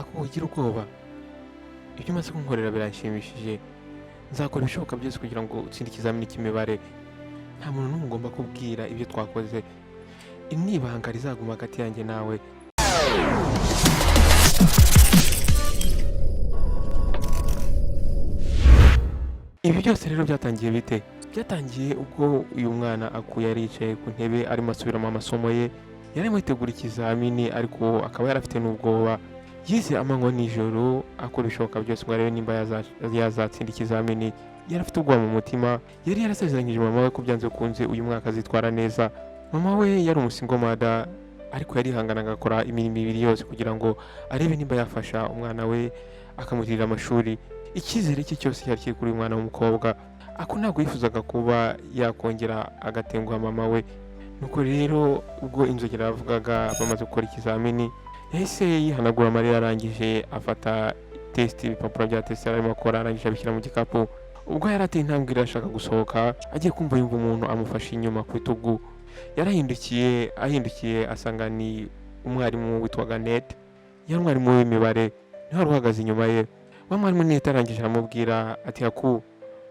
Ako ugira ubwoba, ibyo umaze kunkorera biranshimishije. Nzakora ibishoboka byose kugira ngo utsinde ikizamini cy'imibare. Nta muntu n'umwe ugomba kubwira ibyo twakoze. Iri ni ibanga rizaguma hagati yanjye nawe. Ibi byose rero byatangiye bite? Byatangiye ubwo uyu mwana akuye yari yicaye ku ntebe arimo asubiramo amasomo ye, yari arimo yitegura ikizamini, ariko akaba yari afite n'ubwoba. Yize amanywa nijoro, akora ibishoboka byose ngo arebe nimba yazatsinda ikizamini. Yari afite ubwoba mu mutima, yari yarasezeranyije mama we ko byanze bikunze uyu mwaka azitwara neza. Mama we yari umusingomada, ariko yarihangana agakora imirimo ibiri yose kugira ngo arebe nimba yafasha umwana we akamugirira amashuri. Icyizere cye cyose cyari kiri kuri uyu mwana w'umukobwa. Ako ntabwo yifuzaga kuba yakongera agatenguha mama we. Nuko rero ubwo inzogera yavugaga bamaze gukora ikizamini, yahise yihanagura amarira, arangije afata test, ibipapuro bya test yari arimo akora, arangije abishyira mu gikapu. Ubwo yari ateye intambwe irashaka gusohoka, agiye kumva yumva umuntu amufashe inyuma ku bitugu. Yarahindukiye, ahindukiye asanga ni umwarimu witwaga Ned, yari umwarimu w'imibare, niwe wari uhagaze inyuma ye. Wa mwarimu Ned arangije aramubwira ati: "Haku,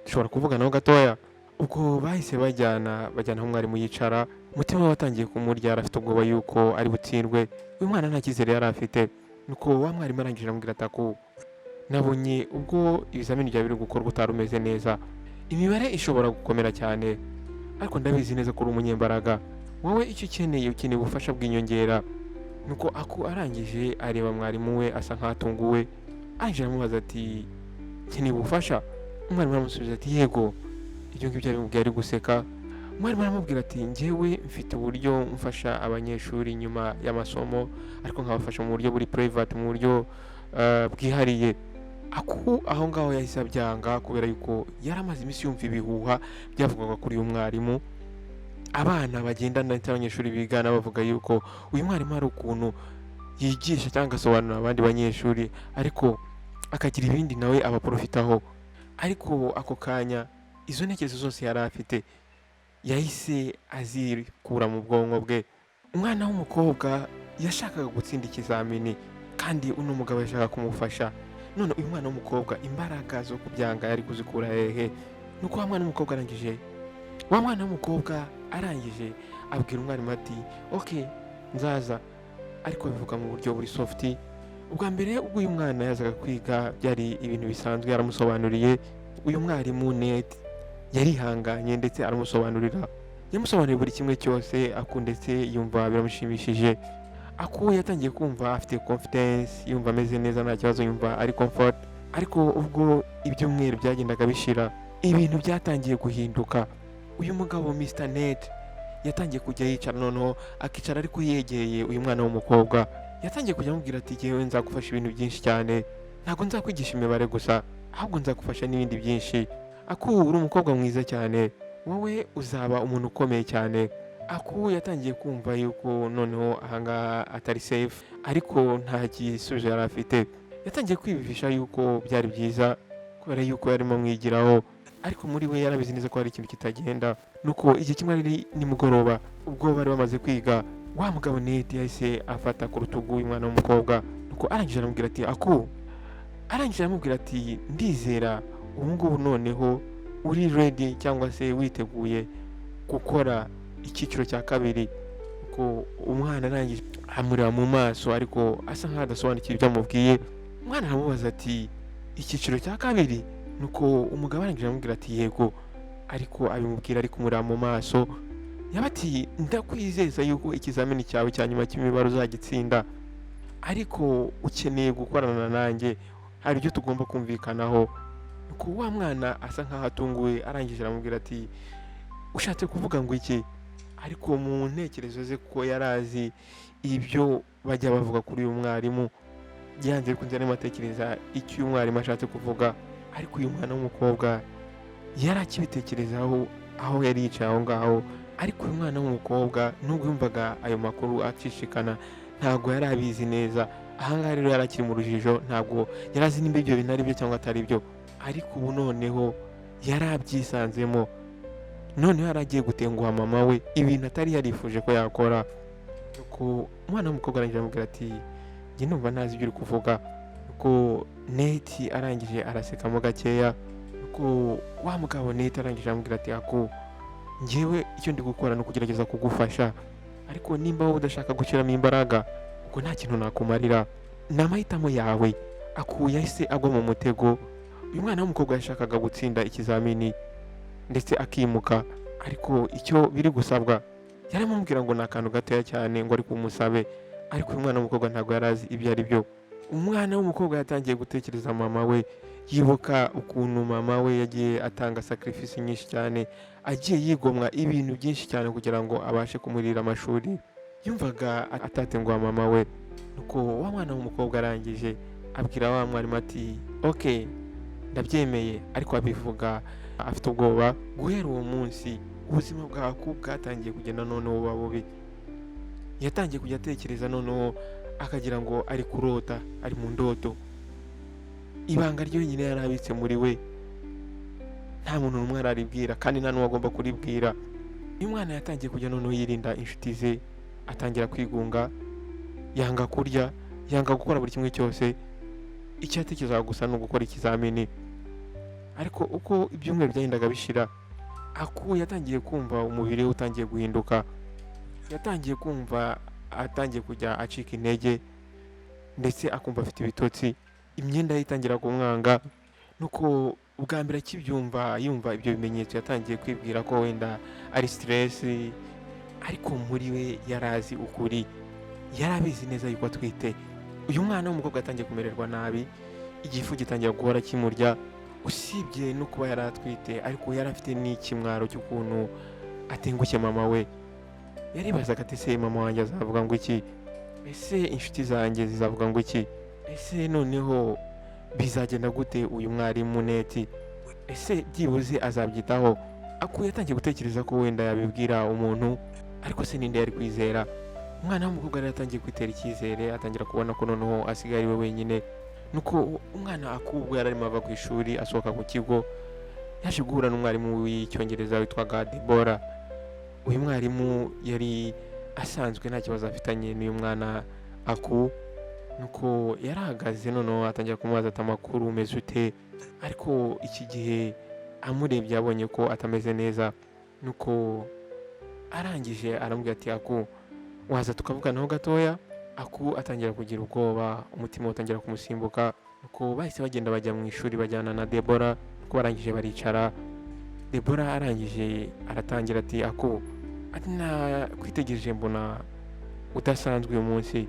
dushobora kuvuganaho gatoya?" Ubwo bahise bajyana aho umwarimu yicara. Umutima we watangiye kumurya, afite ubwoba yuko ari butsindwe. Uyu mwana nta cyizere yari afite. Nuko wa mwarimu arangije aramubwira ati: "Aku, nabonye ubwo ibizamini byawe biri gukorwa utari umeze neza. Imibare ishobora gukomera cyane, ariko ndabizi neza ko uri umunyembaraga. Wowe icyo ukeneye, ukeneye ubufasha bw'inyongera." Nuko Aku arangije areba mwarimu we asa nkatunguwe, arangije aramubaza ati: "Nkeneye ubufasha?" Umwarimu aramusubiza ati: "Yego." Ibyo ngibyo abimubwiye ari guseka. Umwarimu aramubwira ati: "Njyewe mfite uburyo mfasha abanyeshuri nyuma y'amasomo, ariko nkabafasha mu buryo buri private, mu buryo bwihariye." Aku aho ngaho yahise abyanga, kubera yuko yari amaze iminsi yumva ibihuha byavugwaga kuri uyu mwarimu. Abana bagendana ndetse abanyeshuri bigana bavuga yuko uyu mwarimu hari ukuntu yigisha cyangwa agasobanurira abandi banyeshuri, ariko akagira ibindi nawe abaprofitaho. Ariko ako kanya izo ntekerezo zose yari afite yahise azikura mu bwonko bwe. Umwana w'umukobwa yashakaga gutsinda ikizamini, kandi uno mugabo yashakaga kumufasha. None uyu mwana w'umukobwa imbaraga zo kubyanga yari kuzikura hehe? Nuko wa mwana w'umukobwa arangije abwira umwarimu ati: "Ok, nzaza," ariko abivuga mu buryo buri soft. Ubwa mbere ubwo uyu mwana yazaga kwiga byari ibintu bisanzwe, yaramusobanuriye. Uyu mwarimu Ned yarihanganye ndetse aramusobanurira, yamusobanuriye buri kimwe cyose. Aku ndetse yumva biramushimishije. Aku yatangiye kumva afite confidence, yumva ameze neza, nta kibazo, yumva ari comfort. Ariko ubwo ibyumweru byagendaga bishira, ibintu byatangiye guhinduka. Uyu mugabo Mr Ned yatangiye kujya yicara, noneho akicara ariko yegereye uyu mwana w'umukobwa. Yatangiye kujya amubwira ati: "Jyewe nzagufasha ibintu byinshi cyane. Ntabwo nzakwigisha imibare gusa, ahubwo nzagufasha n'ibindi byinshi. Aku, uri umukobwa mwiza cyane, wowe uzaba umuntu ukomeye cyane." Aku yatangiye kumva yuko noneho ahangaha atari safe, ariko nta gisubizo yari afite. Yatangiye kwiyumvisha yuko byari byiza kubera yuko yarimo amwigiraho, ariko muri we yarabizi neza ko hari ikintu kitagenda. Nuko igihe kimwe ari nimugoroba, ubwo bari bamaze kwiga, wa mugabo Ned yahise afata ku rutugu uyu mwana w'umukobwa. Nuko arangije aramubwira ati: "Aku," arangije aramubwira ati: "Ndizera ubu ngubu noneho uri ready cyangwa se witeguye gukora icyiciro cya kabiri." Ko umwana arangije amureba mu maso, ariko asa nkaho adasobanukiwe ibyo amubwiye. Umwana aramubaza ati: "Icyiciro cya kabiri?" Nuko umugabo arangije aramubwira ati: "Yego," ariko abimubwira ari kumureba mu maso. Yaba ati: "Ndakwizeza yuko ikizamini cyawe cya nyuma cy'imibare uzagitsinda, ariko ukeneye gukorana nanjye, hari ibyo tugomba kumvikanaho." Nuko wa mwana asa nkaho atunguwe, arangije aramubwira ati: "Ushatse kuvuga ngo iki?" Ariko mu ntekerezo ze, kuko yari azi ibyo bajya bavuga kuri uyu mwarimu, byanze bikunze arimo atekereza icyo uyu mwarimu ashatse kuvuga. Ariko uyu mwana w'umukobwa yari akibitekerezaho aho yari yicaye aho ngaho. Ariko uyu mwana w'umukobwa, nubwo yumvaga ayo makuru acishikana, ntabwo yari abizi neza. Ahangaha rero yari akiri mu rujijo, ntabwo yari azi nimba ibyo bintu ari byo cyangwa atari byo. Ariko ubu noneho yari abyisanzemo, noneho yari agiye gutenguha mama we, ibintu atari yarifuje ko yakora. Nuko umwana w'umukobwa arangije aramubwira ati: Njye numva ntazi ibyo uri kuvuga. Nuko Nate arangije arasekamo gakeya. Nuko wa mugabo Nate arangije aramubwira ati: "Aku, njyewe icyo ndi gukora ni ukugerageza kugufasha, ariko nimba wowe udashaka gushyiramo imbaraga, ubwo nta kintu nakumarira, ni amahitamo yawe." Aku yahise agwa mu mutego. Uyu mwana w'umukobwa yashakaga gutsinda ikizamini ndetse akimuka, ariko icyo biri gusabwa yaramubwira ngo ni akantu gatoya cyane ngo ari kumusabe, ariko uyu mwana w'umukobwa ntabwo yari azi ibyo ari byo. Umwana w'umukobwa yatangiye gutekereza mama we, yibuka ukuntu mama we yagiye atanga sacrifice nyinshi cyane, agiye yigomwa ibintu byinshi cyane kugira ngo abashe kumurira amashuri. Yumvaga atatenguha mama we. Nuko wa mwana w'umukobwa arangije abwira wa mwarimu ati: "Ok, ndabyemeye," ariko abivuga afite ubwoba. Guhera uwo munsi ubuzima bwa Aku bwatangiye kugenda noneho buba bubi. Yatangiye kujya atekereza noneho akagira ngo ari kurota, ari mu ndoto. Ibanga ryonyine yari abitse muri we nta muntu n'umwe araribwira, kandi nta n'uwo agomba kuribwira. Uyu mwana yatangiye kujya noneho yirinda inshuti ze, atangira kwigunga, yanga kurya, yanga gukora buri kimwe cyose. Icyo yatekerezaga gusa ni ugukora ikizamini. Ariko uko ibyumweru byagendaga bishira, Aku yatangiye kumva umubiri we utangiye guhinduka. Yatangiye kumva atangiye kujya acika intege, ndetse akumva afite ibitotsi, imyenda ye itangira kumwanga. Nuko ubwa mbere akibyumva, yumva ibyo bimenyetso, yatangiye kwibwira ko wenda ari stress, ariko muri we yari azi ukuri, yari abizi neza yuko atwite. Uyu mwana w'umukobwa yatangiye kumererwa nabi, igifu gitangira guhora kimurya. Usibye no kuba yari atwite, ariko yari afite n'ikimwaro cy'ukuntu atengushye mama we. Yaribazaga ati: "Ese mama wanjye azavuga ngo iki? Ese inshuti zanjye zizavuga ngo iki? Ese noneho bizagenda gute? Uyu mwarimu Nate, ese byibuze azabyitaho?" Aku yatangiye gutekereza ko wenda yabibwira umuntu, ariko se ninde yari kwizera? Umwana w'umukobwa yari yatangiye kwitera icyizere, atangira kubona ko noneho asigaye ari we wenyine. Nuko umwana Aku ubwo yari arimo ava ku ishuri, asohoka ku kigo, yaje guhura n'umwarimu w'Icyongereza witwaga Debora. Uyu mwarimu yari asanzwe nta kibazo afitanye n'uyu mwana Aku. Nuko yarahagaze noneho atangira kumubaza ati: "Amakuru, umeze ute?" Ariko iki gihe amurebye yabonye ko atameze neza. Nuko arangije aramubwira ati: "Aku, waza tukavuganaho gatoya?" Aku atangira kugira ubwoba, umutima utangira kumusimbuka. Nuko bahise bagenda bajya mu ishuri, bajyana na Debora. Nuko barangije baricara. Debora arangije aratangira ati: "Aku," ati, "nakwitegereje mbona udasanzwe uyu munsi,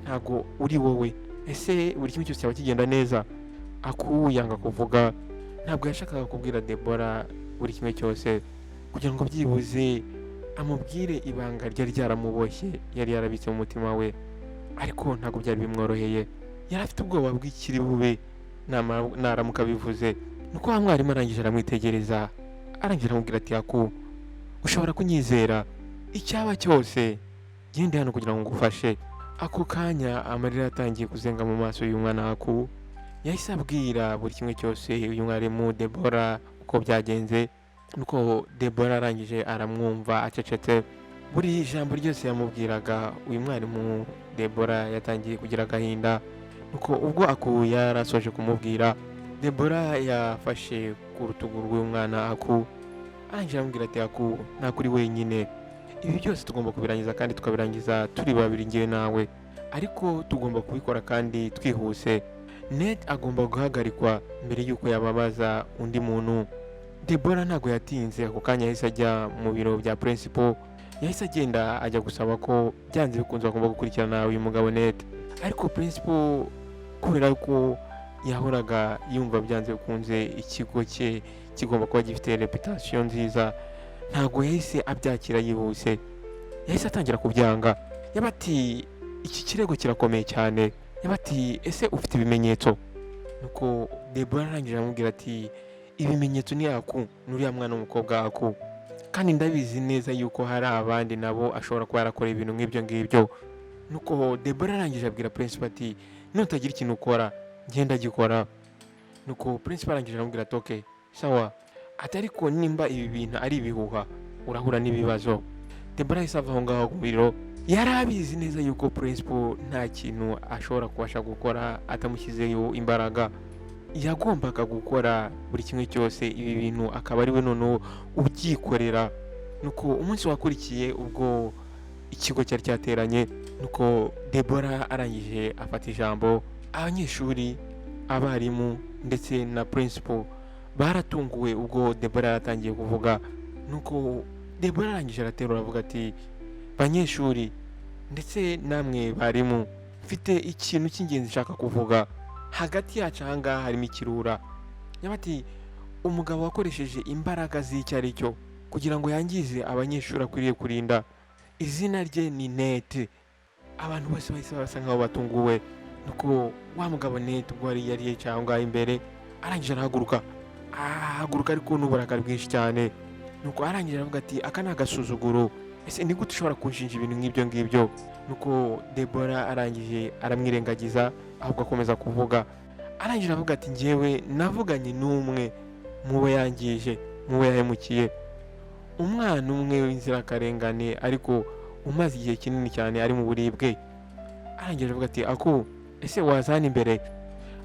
ntabwo uri wowe. Ese buri kimwe cyose cyaba kigenda neza?" Aku yanga kuvuga, ntabwo yashakaga kubwira Debora buri kimwe cyose, kugira ngo byibuze amubwire ibanga ryari ryaramuboshye, yari yarabitse mu mutima we, ariko ntabwo byari bimworoheye. Yari afite ubwoba bw'ikiri bube naramuka abivuze. Nuko wa mwarimu arangije aramwitegereza, arangije aramubwira ati: "Aku, ushobora kunyizera, icyaba cyose gende hano kugira ngo ngufashe." Ako kanya amarira yatangiye kuzenga mu maso y'uyu mwana. Aku yahise abwira buri kimwe cyose uyu mwarimu Debora uko byagenze. Nuko Debora arangije aramwumva acecetse buri jambo ryose yamubwiraga. Uyu mwarimu Debora yatangiye kugira agahinda. Nuko ubwo Aku yarasoje kumubwira, Debora yafashe ku rutugu rw'uyu mwana Aku, arangije aramubwira ati: "Aku, ntabwo uri wenyine. Ibi byose tugomba kubirangiza, kandi tukabirangiza turi babiri, njyewe nawe, ariko tugomba kubikora kandi twihuse. Nate agomba guhagarikwa mbere y'uko yababaza undi muntu." Debora ntabwo yatinze, ako kanya yahise ajya mu biro bya principal. Yahise agenda ajya gusaba ko byanze bikunze bagomba gukurikirana uyu mugabo Nate. Ariko principal, kubera ko yahoraga yumva byanze bikunze ikigo cye kigomba kuba gifite reputation nziza, ntabwo yahise abyakira yihuse. Yahise atangira kubyanga. Yaba ati: "Iki kirego kirakomeye cyane." Yaba ati: "Ese ufite ibimenyetso?" Nuko Debora arangije aramubwira ati: "Ibimenyetso ni Aku, ni uriya mwana w'umukobwa Aku, kandi ndabizi neza yuko hari abandi nabo ashobora kuba yarakoreye ibintu nk'ibyo ngibyo." Nuko Debora arangije abwira principal ati: "Nutagira ikintu ukora, ngenda gikora." Nuko principal arangije aramubwira ati: "Okay, sawa," ati, "ariko nimba ibi bintu ari ibihuha, urahura n'ibibazo." Debora yahise ava aho ngaho ku biro. Yari abizi neza yuko principal nta kintu ashobora kubasha gukora atamushyizeho imbaraga. Yagombaga gukora buri kimwe cyose, ibi bintu akaba ari we noneho ubyikorera. Nuko umunsi wakurikiye, ubwo ikigo cyari cyateranye, nuko Debora arangije afata ijambo. Abanyeshuri, abarimu ndetse na principal baratunguwe ubwo Debora yaratangiye kuvuga. Nuko Debora arangije araterura, aravuga ati: "Banyeshuri ndetse namwe barimu, mfite ikintu cy'ingenzi nshaka kuvuga. Hagati yacu aha ngaha harimo ikirura." Yaba ati: "Umugabo wakoresheje imbaraga z'icyo ari cyo kugira ngo yangize abanyeshuri akwiriye kurinda, izina rye ni Nate." Abantu bose bahise basa nkaho batunguwe. Nuko wa mugabo Nate, ubwo yari yicaye aho ngaho imbere, arangije arahaguruka, ahaguruka ariko n'uburakari bwinshi cyane. Nuko arangije aravuga ati: "Aka ni agasuzuguro. Ese ni gute ushobora kunshinja ibintu nk'ibyo ngibyo?" Nuko Debora arangije aramwirengagiza, ahubwo akomeza kuvuga. Arangije aravuga ati: "Njyewe navuganye n'umwe mu bo yangije, mu bo yahemukiye, umwana umwe w'inzirakarengane ariko umaze igihe kinini cyane ari mu buribwe." Arangije aravuga ati: "Aku, ese waza hano imbere?"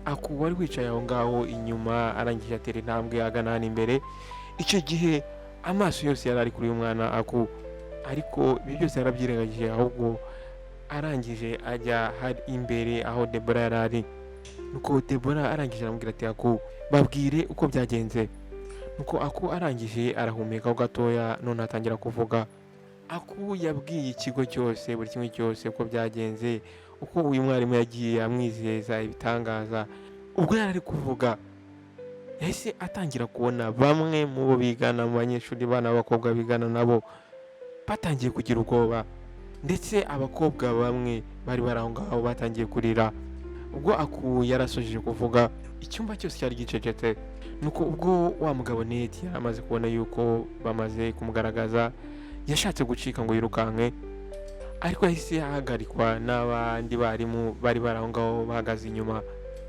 Aku wari wicaye aho ngaho inyuma arangije atera intambwe agana hano imbere. Icyo gihe amaso yose yari ari kuri uyu mwana Aku, ariko ibi byose yarabyirengagije, ahubwo arangije ajya hari imbere aho Debora yari ari. Nuko Debora arangije aramubwira ati: "Aku, babwire uko byagenze." Nuko Aku arangije arahumekaho gatoya, none atangira kuvuga. Aku yabwiye ikigo cyose buri kimwe cyose uko byagenze, uko uyu mwarimu yagiye amwizeza ibitangaza. Ubwo yari ari kuvuga, yahise atangira kubona bamwe mu bo bigana, mu banyeshuri, bana b'abakobwa bigana nabo, batangiye kugira ubwoba, ndetse abakobwa bamwe bari bari aho ngaho batangiye kurira. Ubwo Aku yarasojeje kuvuga, icyumba cyose cyari gicecetse. Nuko ubwo wa mugabo Nate yari amaze kubona yuko bamaze kumugaragaza, yashatse gucika ngo yirukanke, ariko yahise ahagarikwa n'abandi barimu bari bari aho ngaho bahagaze inyuma.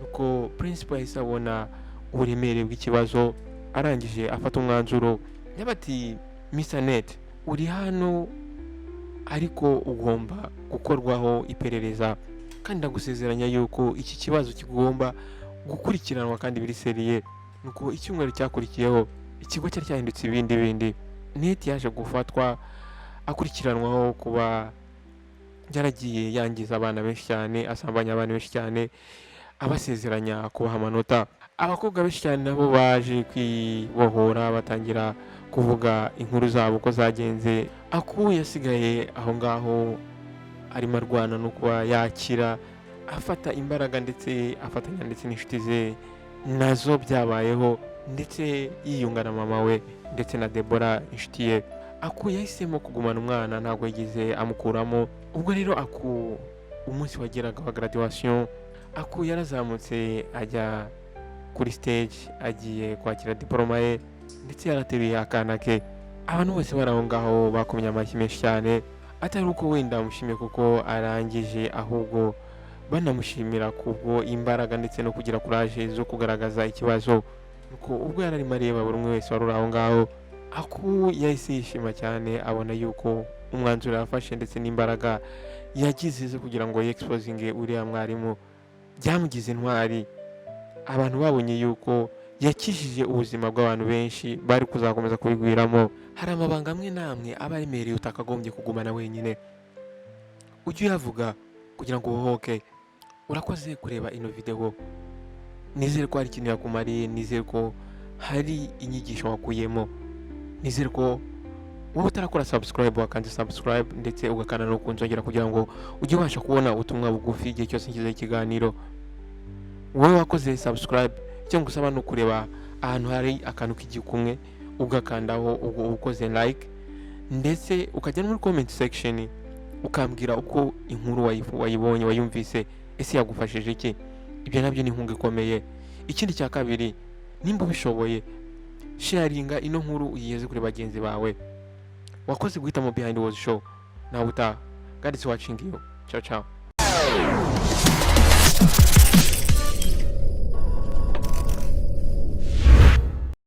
Nuko principal yahise abona uburemere bw'ikibazo, arangije afata umwanzuro. Yaba ati: "Mr Nate, uri hano ariko ugomba gukorwaho iperereza, kandi ndagusezeranya yuko iki kibazo kigomba gukurikiranwa kandi biri sérieux." Nuko icyumweru cyakurikiyeho ikigo cyari cyahindutse ibindi bindi. Nate yaje gufatwa, akurikiranwaho kuba yaragiye yangiza abana benshi cyane, asambanya abana benshi cyane, abasezeranya kubaha amanota. Abakobwa benshi cyane nabo baje kwibohora, batangira kuvuga inkuru zabo uko zagenze. Aku yasigaye aho ngaho arimo arwana no kuba yakira, afata imbaraga, ndetse afatanya ndetse n'inshuti ze nazo byabayeho, ndetse yiyunga na mama we ndetse na Debora inshuti ye. Aku yahisemo kugumana umwana, ntabwo yigeze amukuramo. Ubwo rero Aku, umunsi wageraga wa graduation, Aku yarazamutse ajya kuri stage, agiye kwakira diporoma ye, ndetse yarateruye akana ke. Abantu bose bari aho ngaho bakomye amashyi menshi cyane, atari uko wenda amushimiye kuko arangije, ahubwo banamushimira kubwo imbaraga ndetse no kugira courage zo kugaragaza ikibazo. Nuko ubwo yari arimo areba buri umwe wese wari uri aho ngaho, Aku yahise yishima cyane, abona yuko umwanzuro yafashe ndetse n'imbaraga yagize zo kugira ngo yexposinge uriya mwarimu byamugize intwari. Abantu babonye yuko yakijije ubuzima bw'abantu benshi bari kuzakomeza kubigwiramo. Hari amabanga amwe n'amwe aba aremereye utakagombye kugumana wenyine, ujye uyavuga kugira ngo ubohoke. Urakoze kureba ino videwo. Nizere ko hari ikintu yakumariye, nizere ko hari inyigisho wakuyemo, nizere ko wowe utarakora subscribe wakanze subscribe, ndetse ugakanda no ku nzogera kugira ngo ujye ubasha kubona ubutumwa bugufi igihe cyose nshyizeho ikiganiro. Wowe wakoze subscribe, icyo ngusaba ni ukureba ahantu hari akantu k'igikumwe ugakandaho, ubwo uba ukoze like, ndetse ukajya no muri comment section ukambwira uko inkuru wayibonye, wayumvise, ese yagufashije iki? Ibyo nabyo ni inkunga ikomeye. Ikindi cya kabiri, nimba ubishoboye, sharinga ino nkuru uyigeze kuri bagenzi bawe. Wakoze guhitamo Behind Words Show. Nawe utaha. God is watching you. Ciao ciao.